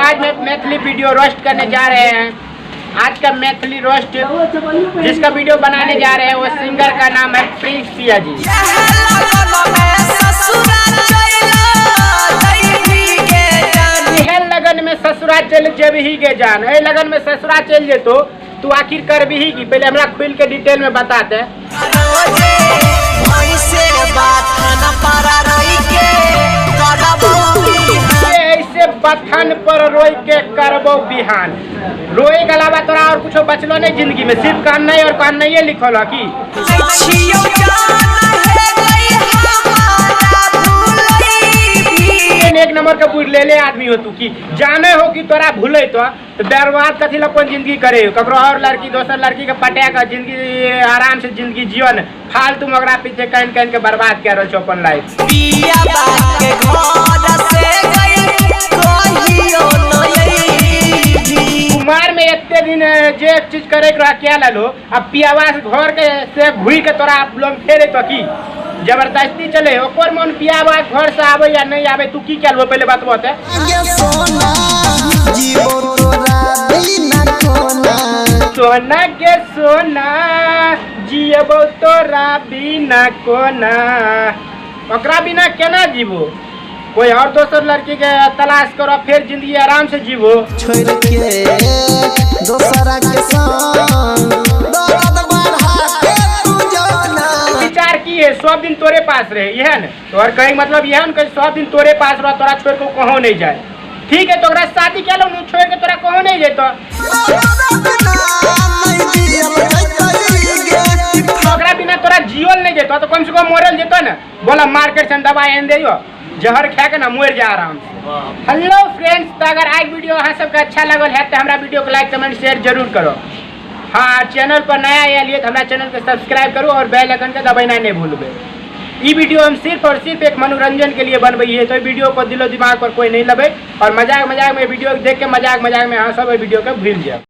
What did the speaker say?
आज मैं Maithili video roast करने जा रहे हैं। आज का मैथिली रोस्ट जिसका वीडियो बनाने जा रहे हैं वो सिंगर का नाम है प्रिंस पिया जी। इहे लगन में ससुरा चल जेबही गे जान, एहि लगन में ससुरा चल जेतो तू आखिर करबही की, पहले हमरा खुल के डिटेल में बता दे। ऐसे बथन पर रोई के करबो बिहान, रोए के अलावा तोरा और कुछो बचलो नहीं जिंदगी में, सिर्फ कान नहीं और कान नहीं लिखल है की। एक नंबर के बुढ़ ले ले आदमी हो तू की जाने हो कि तोरा भूले तो बर्बाद कथी ला अपन जिंदगी करे हो, ककरो और लड़की दोसर लड़की के पटा के जिंदगी आराम से जिंदगी जीवन, फालतू में ओकरा पीछे कहीं कहीं के बर्बाद कर रहल छो अपन लाइफ। कुमार में एते दिन जे चीज करे के रह क्या लालो, अब पियावा से घर के से घुई के तोरा लोग फेरे तो की जबरदस्ती चले, ओकर मन पियावा घर से आवे या नहीं आवे तू की कहलबो पहले बात बता। सोना के सोना जियबो तोरा बिना कोना, ओकरा बिना केना जीबो, कोई और दोसर लड़की के तलाश करो फिर जिंदगी आराम से जीवो। छोड़ के दोसरा के संग दर्द बढ़ा के तू जाना। विचार की है सब दिन तोरे पास रहे यह न, तोहर कहीं मतलब यह न कि सब दिन तोरे पास रह, तोरा छोड़ के कहों नहीं जाए। ठीक है तो ओकरा शादी के लो छोड़ के तोरा कहों नहीं जेतो, ओकरा बिना तोरा जियल नहीं जेतो तो कम से कम मरल जेतो न। बोला मार्केट से दवाई आन दियो जहर खा के ना मर जा आराम से। हेलो फ्रेंड्स, तो अगर आज वीडियो अहाँ सबके अच्छा लगल है तो हमारा वीडियो को लाइक कमेंट शेयर जरूर करो। हाँ चैनल पर नया आयल तो हमारा चैनल के सब्सक्राइब करो और बेल आइकन के दबेना नहीं भूलबे। ई वीडियो हम सिर्फ और सिर्फ एक मनोरंजन के लिए बनबै है, तो वीडियो को दिलो दिमाग पर कोई नहीं लबे और मजाक मजाक में वीडियो देख के मजाक मजाक में अहाँ सब वीडियो के भूल जाओ।